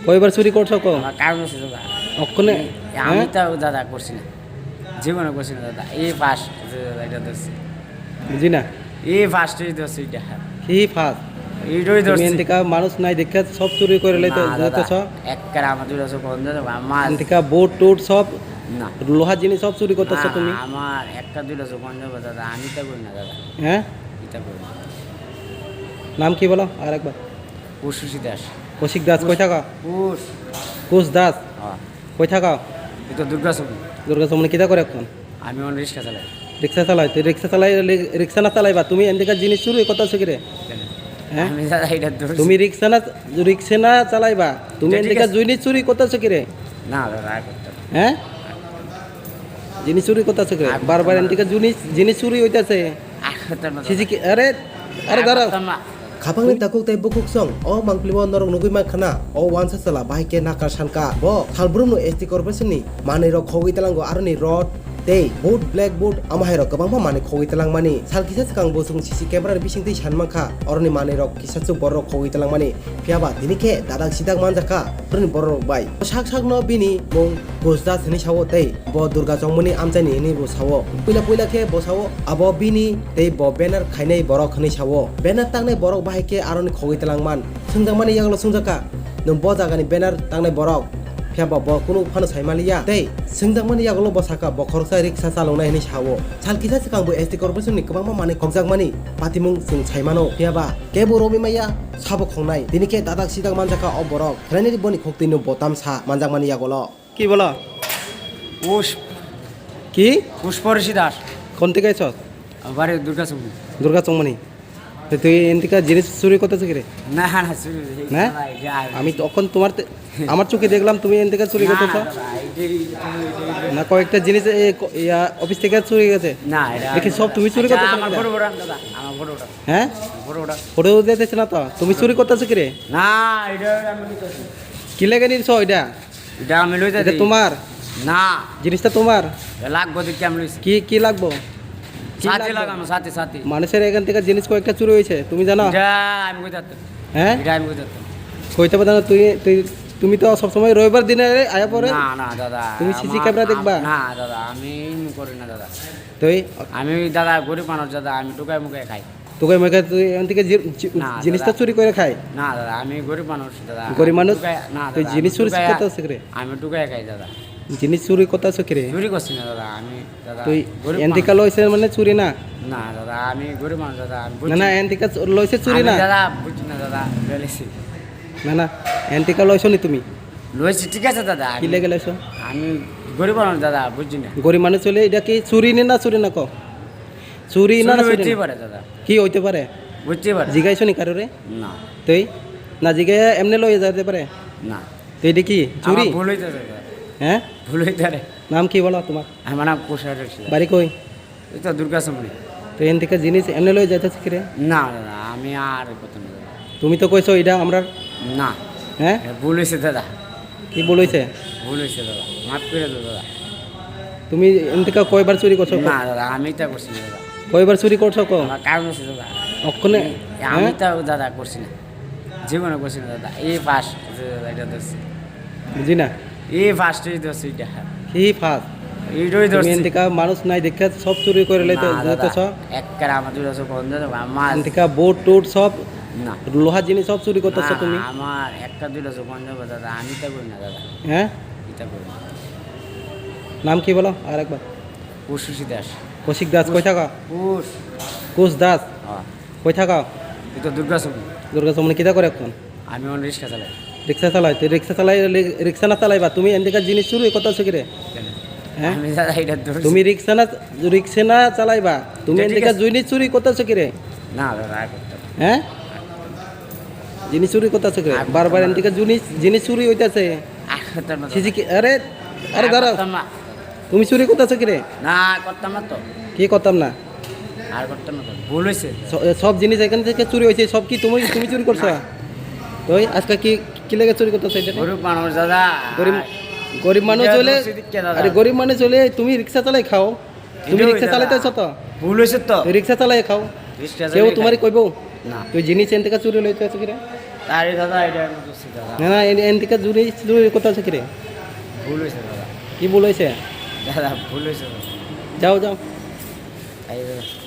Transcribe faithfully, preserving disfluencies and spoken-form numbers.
কয়বার চুরি করছো কো? আমার কারণ আছে দাদা। অক্ষণে? আমি, আমি হ্যাঁ? তো দাদা করছি না, জীবনে করছি না দাদা, এই ফার্স্ট দাদা এটা ধরছি। বুঝি না। এই ফার্স্টই ধরছি এটা। কি ফার্স্ট? এইটাই তুমি ধরছি। এনতিকা মানুষ নাই দেখে সব চুরি করে লইতে না দাদা, যেতেছ। একেবারে আমার দুইটা চোখ বন্ধ, আমার এনতিকা বুট টুট সব, না। লোহা জিনিস সব চুরি করতেছো না, তুমি। আমার একটা দুইটা চোখ বন্ধ হবে দাদা, আমি তা করি না দাদা। হ্যাঁ? এটা করি না। নাম কি বলো আর একবার? কুশি দাস। কৌশিক দাস, কই থাকো? কুশ। কুশ দাস। হ্যাঁ। কই থাকো? এটা দুর্গা চৌমনি। দুর্গা চৌমনি কিতা করে এখন? আমি অন রিক্সা চালাই। রিক্সা চালাই, তুই রিক্সা চালাই, রি-, রিক্সা না চালাইবা, তুমি এনদিকে জিনিস চুরি করতেছো কি রে? কেন? হ্যাঁ? আমি দাদা এটা ধরছি। তুমি রিক্সা না, রিক্সা না চালাইবা, তুমি এটা ঠিক এনদিকে আছে। জিনিস চুরি করতেছো কি রে? না দাদা, আর করতাম না। হ্যাঁ? জিনিস চুরি করতেছো কি রে? আর করতাম বারবার না। এনদিকে জিনিস, জিনিস চুরি হইতাছে। আর করতাম না দাদা। সিসি কি, আরে, আরে আর দাঁড়াও। করতাম না। Khapangni takhuk tei bukhuksong o mangpilio norok nugwi mankha na, o wansa chwla bahai khe nakar sankha. Bo salbrumno S T corporation ni manwi rok khogwi tlango, aroni rod tei board, black board, amo hai rok kwbangma manwi khogwi tlangmani. Sal kisa swkang bo chwng C C camera ni bisingtwi san mankha, oroni manwi rok kisa chwk borok khogwi tlangmani. Phiya ba tini khe dadak sidak manjakha, aroni borok rok bai. Sak sakno bini mung Ghos Das hwnwi sao tei bo Durga Chongmani amchaini hwnwi bo sao. Puila puila khe bo sao abo bini tei bo banner khainai borok hwnwi sao. Banner tangnai borok bahai khe aroni khogwi tlangman. Swngjakmani yagulo swngjakha, "Nwng bo jagani banner tangnai borok?" Phiya ba bo kunu phano sai manliya. Tei swngjakmani yagulo bo sakha, bo khoroksa riksa chaloknai hwnwi sao. Sal kisa swkang bo S T corporation ni kwbangma manwi khokjakmani patimung chwng sai mano. Phiya ba kebo romwi maya sabo khongnai. Tini khe dadak sidak manjakha o borok. Khlainani boni khoktwino bo tamsa manjakmani yagulo. কি বলো? পুষ-, কি? পুষ্পঋষি দাস। কোন থেকে আইছ? আমার বাড়ি দুর্গা চৌমনি। দুর্গা চৌমনি। তো তুই এনতিকা জিনিস চুরি করতেছ কি রে? না, না, চুরি নেই। না? না, এটা আর আমি তখন তোমার তে-, আমার চোখে দেখলাম তুমি এনতিকা চুরি না, করতেছ। না, দাদা, এটা, এটা, এটা, এটা, না, কয়েকটা জিনিস এ, ক-, ইয়া, অফিস থেকে চুরি গেছে। না, এটা দেখি আমি সব তুমি চুরি আচ্ছা, করতেছ আমার না? ফটো ফটো আন দাদা, আমার ফটো ফটো। হ্যাঁ? Photo photo. ফটো দিতেছ না তো? তুমি চুরি করতেছ কি রে? না, এটা আমি নিতেছি। কি লেগে নিছ এটা? এটা আমি লই এটা যাই। তোমার? না। জিনিসটা তোমার? এ লাগবো দেখি আমি লইছি। কি, কি লাগবো? কি সাথে লাগবো? লাগানো, সাথে, সাথে। মানুষের এখান থেকে জিনিস কয়েকটা চুরি হয়েছে, তুমি জানো? এটা আমি কই থাকতাম। হ্যাঁ? এটা আমি কই থাকতাম। কইতে পারো না, তুই, তুই, তুমি তো সবসময় রবিবার দিনে আয়া পরে। না, না, দাদা, তুমি সিসি আমার, ক্যামেরা আম-, দেখবা? না, দাদা, আমি এমনি করি না, দাদা। তুই? আমি, দাদা, গরিব মানুষ, দাদা, আমি টুকাই মুকাই খাই। টুকাই মুকাই তুই এখান থেকে জি-, জি-, না, জিনিসটা দাদা। চুরি করে খায়? না, দাদা, আমি গরিব মানুষ, দাদা। গরিব আমি মানুষ? টুকাই, না, তুই দাদা, আমি জিনিস চুরি টুকাই, করতে আসে রে? আমি টুকাই খাই, দাদা। জিনিস চুরি করতে আসে কি রে? চুরি করছি না, দাদা, আমি, দাদা, তুই গরিব এনতিকা মানুষ। লইছে মানে চুরি না? না, দাদা, আমি গরিব মানুষ, দাদা, আমি না, বুঝছি না, না। এনতিকা চ-, লইছে চুরি আমি, না? দাদা, বুঝছি না, দাদা, বেলেছি। না, না, এনতিকা লইছো নি তুমি? লইছি, ঠিক আছে, দাদা, কি আমি, লেগে লইছো? আমি গরিব মানুষ, দাদা, বুঝছি না। গরিব মানুষ হলে এটা কি চুরি নি না চুরি না কো? চুরি না, চুরি না চুরি হইতেই না? পারে, দাদা। কি হইতে পারে? বুঝতেই পারে। জিগাইছো নি কারোরে? না। তুই? না জিগাই এমনি লইয়া যাইতে পারে? না। তো এটা কি? আমার চুরি? ভুল হইতে পারে, দাদা। হ্যাঁ? ভুল হইতে পারে। নাম কি বলো তোমার? আমার নাম কুশার রশিদ। বাড়ি কই? এই তো দুর্গা চৌমনি। তো এন থেকে জিনিস এমনি লইয়া যাইতেছে কি রে? না, দাদা, আমি আর করতাম না, দাদা। তুমি তো কইছো এটা আমরা। না। হ্যাঁ? এ, ভুল হইছে, দাদা। কি ভুল হইছে? ভুল হইছে, দাদা। মাফ করে দাও, দাদা। তুমি এন থেকে কয়বার চুরি করছো? না, দাদা, আমি এটা করছি না, দাদা। কয়বার চুরি করছো কো? আমার কারণ আছে, দাদা। অক্ষণে? আমি, আমি হ্যাঁ? তো, দাদা, করছি না। জীবনে করছি না, দাদা। এই ফার্স্ট, দাদা, এটা ধরছি। বুঝি না। এই ফার্স্টই ধরছি এটা। কি ফার্স্ট? এইটাই তুমি ধরছি। এনতিকা মানুষ নাই দেখে সব চুরি করে লইতে না, দাদা। যেতেছ? একেবারে আমার দুইটা চোখ বন্ধ, দাদা। আমার এনতিকা বোর্ড টোর্ড সব, না। লোহা জিনিস সব চুরি করতেছ না, তুমি। আমার একটা দুইটা চোখ বন্ধ, দাদা। আমি এটা করি না, দাদা। হ্যাঁ? এটা করি না। নাম কি বলো আর একবার? কুশি দাস। কৌশিক দাস, কই থাকো? কুশ। কুশ দাস? হ্যাঁ। কই থাকো? এই তো দুর্গা চৌমনি। দুর্গা চৌমনি কিতা করে এখন? আমি অন রিক্সা চালাই। রিক্সা চালাই? তুই রিক্সা চালাই, রি-, রিক্সা না চালাইবা? তুমি এনদিকে জিনিস চুরি করতেছো কি রে? কেন? হ্যাঁ? আমি দাদা এটা ধরছি। তুমি রিক্সা না, রিক্সা না চালাইবা? তুমি এটা ঠিক এনদিকে আছে। জিনিস চুরি করতেছো কি রে? না দাদা, আর করতাম না। হ্যাঁ? জিনিস চুরি করতেছো কি রে? আর করতাম বারবার না। এনদিকে জিনিস, জিনিস চুরি হইতাছে। আর করতাম না সিসি দাদা। কি-, আরে, আরে আর দাঁড়াও। করতাম না। তুমি চুরি করতেছো কি রে? না, করতাম না তো। কি করতাম না? আর করতাম না তো। ভুল হয়েছে। স-, সব জিনিস এখান থেকে চুরি হয়েছে, সব কি তুমি, তুমি চুরি করছো? না। তো এই আজকে কি, কি লেগে চুরি করতেছো এটা? গরিব মানুষ দাদা। গরিব, আর গরিব মানুষ এটা হলে, দোষী দিক কে দাদা? আরে গরিব মানুষ হলে তুমি রিক্সা চালাই খাও। তুমি এটাও রিক্সা এটা চালাইতে দাদা। আছো তো? ভুল হয়েছে তো। তুমি রিক্সা চালাই খাও। রিক্সা কেউ চালাই তোমারে খাই। কইবো? না। তুই জিনিস এন থেকে চুরি লইতে আছো কি রে? আরে দাদা, এটা আমি করছি দাদা। না, না, এন-, এনদিকে জুড়ে, জুড়ে কোথাও আছে কিরে? ভুল হয়েছে দাদা। কি ভুল হয়েছে? দাদা, ভুল হয়েছে দাদা। যাও, যাও। এই দাদা।